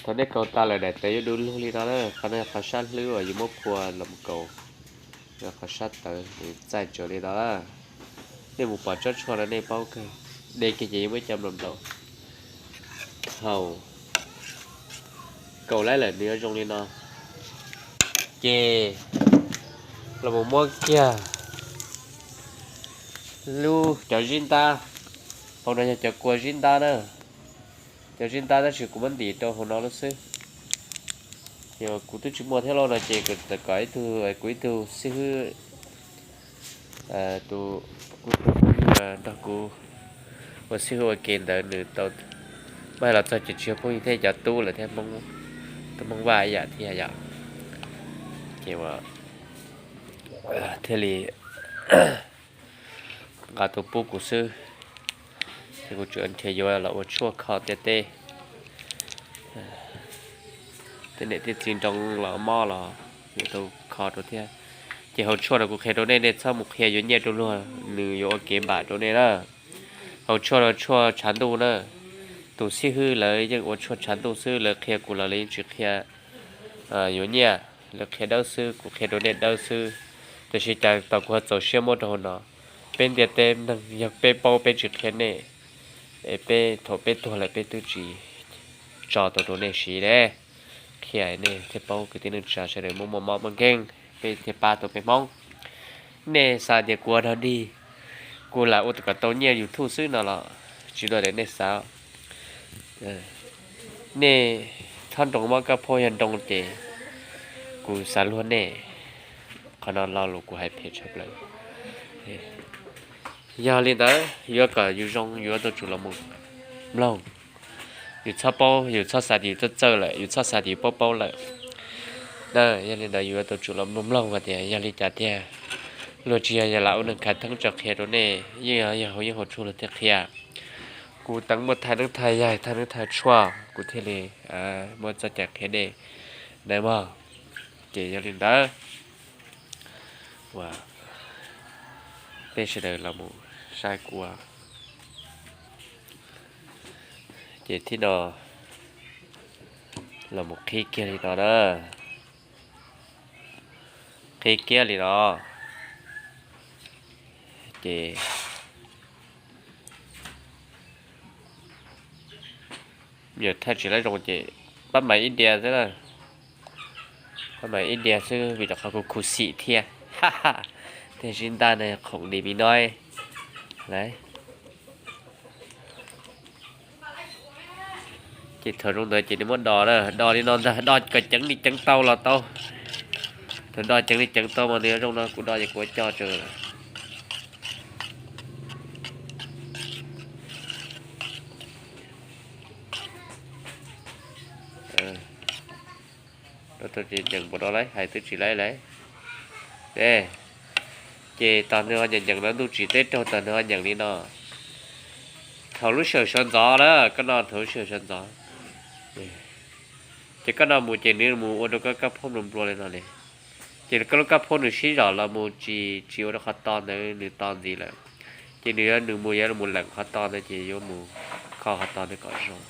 Thaum nej kaus tas lawm daim tawv yuav du lug li no na, qhov no qhov sab hlwb uas yus muab phua los mus kaus, qhov sab tawv nws txaij tsawv li no na. Nej mus pom tsob tshuaj no nej paub kawg, de kiag ces yuav muaj ib co nplaum nplaum. Thaum kaus laib lawm nws yuav zoo li no, ces los mus muab kiag lub cov zib ntab, hauv no yog cov kua zib ntab na. Cov zib ntab tab sis kuv muab ntim rau hauv no lawm xwb. Ces kuv twb tsis muaj thiab lauj no ces kuv txawm kom ib tug, kuv ib tug xib hwb, tus, kuv tus phooj ywg nrog kuv ua xib hwb ua ke ntawd nws tau, muab hais los txog ces tsis yog phooj ywg thiab, cov tub lawm thiab, tub Hmoob Vaj ib yam thiab yom. Ces uas thiaj li nqa tuaj pub kuv xwb, ces kuv tsuas nrhiav yuav los ua tshuaj kho ntiaj teb. Tej niam tej txiv nroo los mob los yuav tau kho rau thiab. Ces hauv tshuaj no kuv qhia rau nej, nej txhob mus qhia yuav nyiaj rau luag, nws yuav ua kev npam rau nej na. Hauv tshuaj no tshuaj tshav ntuj na. Tus xib hwb lawv yeej ua tshuaj tshav ntuj xwb, lawv qhia kuv los lawv yeej tsis qhia yuav nyiaj, lawv qhia dawb xwb, kuv qhia rau nej dawb xwb. Tiam sis cas tos kuv ho txaus siab muab rau hauv no. Peb ntiaj teb neeg yog peb paub peb tsis qhia nej, es peb thaum peb tuag lawm peb twb tsis tso tau rau nej siv ne. Qhia nej thiaj paub kwv tij neej tsa sawv daws muaj muaj mob muaj nkeeg, peb thiaj pab tau peb Hmoob. Nej xav tias kuv ua dog dig, kuv lam ua kom tau nyiaj YouTube xwb no los tsis dua li nej xav. Nej txhob nroo mob kab phob, yog nroo ces kuv xav luag nej. Qhov no lo lus kuv hais phem tshaj plaws. Yog li ntawd yuav kom yus zoo yuav tau tsum los mus mloog. Yus txhob paub, yus txhob xav tias yus txawj txawj lawm, yus txhob xav tias yus paub paub lawm. Yog li ntawd yuav tau tsum los mloog mloog hais tias yog li cas tiag. Luag tsis yog lam ua neeg khav theeb tso qhia rau nej, yeej yog hauv yeeb hauv tshuaj luag thiaj qhia. Kuv teev muaj thaj neeb thaj yaig, thaj neeb thaj tshuaj kuv thiaj li muaj txoj cai qhia nej nawb mog. Ces yog li ntawd uas peb sawv daws los mus saib kuv. Ces thib no los mus qhib kiag li no na. Qhib kiag li no. Ces yog thaij tsis laib zoo ces pab mais ib diav xwb na. Pab mais ib diav xwb vim rau qhov kuv khuv xim thiab. Tej zib ntaj no khoom di mi no. Ces thaum zoo ntawd ces nws muab do na, do li no ntag, do kom ceev li ceev tau los tau. Thaum do ceev li ceev tau mas nws zoo no, kuv do ces kuv ua coj tsawg lawm. Nyeem npaum no lawm hais twb tsis laib lawm. Ces tos nws ho nyeem nyeem no, ntuj tsim teb raug tos nws ho nyeem li no. Thaum lub sij hawm sawv ntxov na, koj noj thaum lub sij hawm sawv ntxov. Ces koj noj mus ces nws mus ua rau koj kab phaub nplua nplua li no li. Ces koj lub kab phaub nws sib zom los mus tsis, tsis ua rau qhov to ntawd nws to ntxiv lawm. Ces nws yuav, nws mus yuav los mus leem qhov to ntawd ces yuav mus kho qhov to ntawd kom zoo.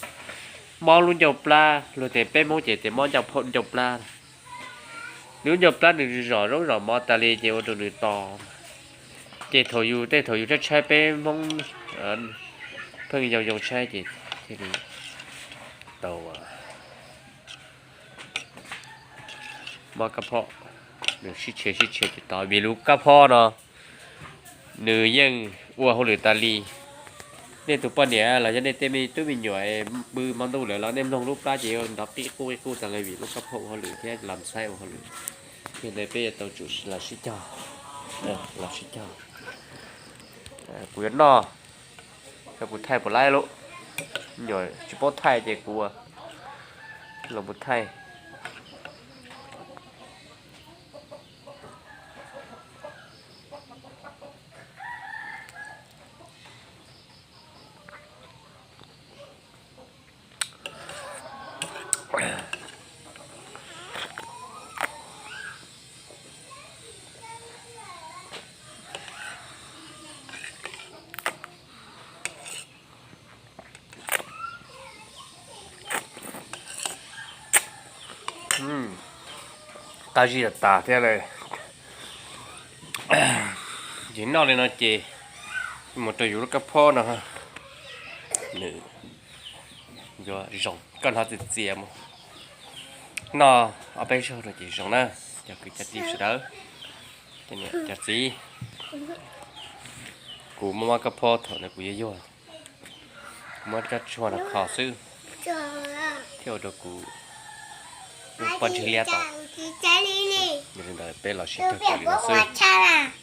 Mob lub ncauj plab, luag tias peb Hmoob ces tias mob ncauj phaub ncauj plab. Nws lub ncauj plab nws zom zoo zom mov tas li ces ua rau nws to. Ces thaum yus, tej thaum yus tshaib tshaib peb Hmoob pheej yoo yoo tshaib ces thiaj li tau mob kab phaub. Nws sib tshiav sib tshiav ces to vim lub kab phaub no nws yeej ua hauj lwm tas li. Nej tus poj niam los yog nej tej me tub me nyuam pw hmo ntuj lawm los nej mloog lub plab ces yuav nrov qib qub qib qub tas li vim lub kab phaub ua hauj lwm thiab los ntxhais ua hauj lwm. Yog ntawd peb yuav tau tsum los sib cog, los sib cog. Kuv yuav noj, kuv thaij puas laib lub, nyuam tsis paub thaij ces kuv los mus thaij. Qab zib tas tas thiab lawm. Ces noj li no ces mus rau yus lub kab phob no, nws yuav zoo. Koj hnov txias txias mus, noj ob peb zaug no ces zoo na. Cov kwv cov tij sawv daws, cov niam cov txiv, kuv muab kab phob thaum ntawd kuv yuag yuag, muab rab tshuaj no kho xwb, thiaj ua rau kuv lub pob ntseg liab tau. Yog li ntawd peb los sib raug raws li no xwb.